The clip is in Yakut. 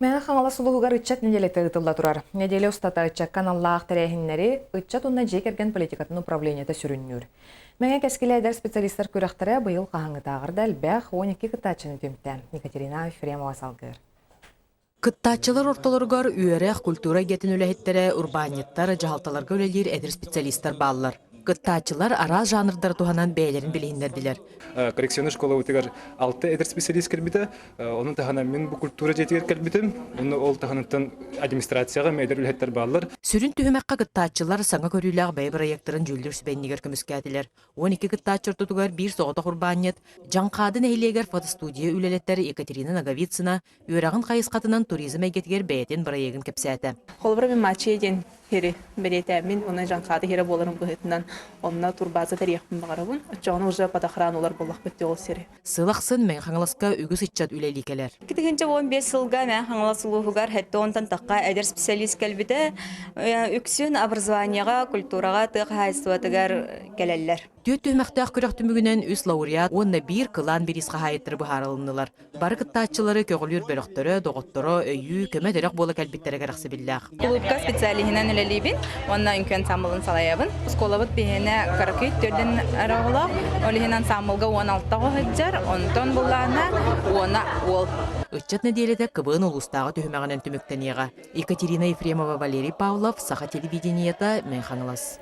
Мэҥэ Хаҥалас улууһугар ыччат нэдиэлэтэ ыытылла турар. Нэдиэлэ устата ыччакка аналлаах тэрээһиннэри ыччат уонна дьиэ кэргэн политикатын управлениета сүрүннүүр. Мэҥэ кэскилэ эдэр специалистар күрэхтэрэ быйыл хаһааҥҥытааҕар да элбэх, 12 кыттааччыны түмтэ. Екатерина Ефремова салгыыр. Кыттааччылар ортолоругар үөрэх, культура эйгэтин үлэһиттэрэ, урбаанньыттар, дьаһалталарга үлэлиир эдэр специалистар бааллар. Кыттааччылар араас жанрдары туһанан бэйэлэрин билиһиннэрдилэр. Коррекционнай школабытыгар алта эдэр специалист кэлбитэ. Ону таһынан мин бу культура дьиэтигэр кэлбитим. Онно ол таһыныттан администрацияҕа эдэр үлэһиттэр бааллар. Сүрүн түһүмэххэ кыттааччылар саҥа көрүүлээх бэйэ бырайыактарын дьүүллүүр сүбэ иннигэр көмүскээтилэр. 12 кыттааччы ортотугар биир соҕотох урбаанньыт Дьаҥхаады нэһилиэгэр фотостудия үлэлэтэр Екатерина Ноговицына үөрэҕин хайысхатынан туризм эйгэтигэр бэйэтин бырайыагын кэпсээтэ. Холобура, мин Мачия диэн сири бэлиэтээммин, уонна Дьаҥхаады сирэ буоларын быһыытынан онно турбааза тэрийиэхпин баҕарабын. Оччоҕуна уже под охрану ылар буоллахпыт дии ол сири. Сыл ахсын Мэҥэ Хаҥаласка үгүс ыччат үлэлии кэлэр. 2015 сылга Мэҥэ Хаҥалас улууһугар сэттэ уонтан тахха эдэр специалист кэлбитэ. Үксүн образованиеҕа, культураҕа, тыа хаһаайыстыбатыгар кэлэллэр. Түөрт түһүмэхтээх күрэх түмүгүнэн үс лауреат уонна биир кылаан бириис хаһаайыттара быһаарылыннылар. Бары кыттааччылары көҕүлүүр бөлөхтөрө, доҕотторо, өйүү, көмө-тирэх буола кэлбиттэрэ кэрэхсэбиллээх. Кулуупка специалиһынан үлэлиибин уонна үҥкүү ансаамбылын салайабын. Оскуолабыт биһиэнэ кыракый төрдүн эрэ оҕолоох, ол иһин ансаамбылга 16 оҕо сылдьар, онтон буллаана уона уол. Ыччат нэдиэлэтэ КВН улуустааҕы түһүмэҕинэн түмүктэниэҕэ. Екатерина Ефремова, Валерий Павлов, Саха телевидениета, Мэҥэ Хаҥалас.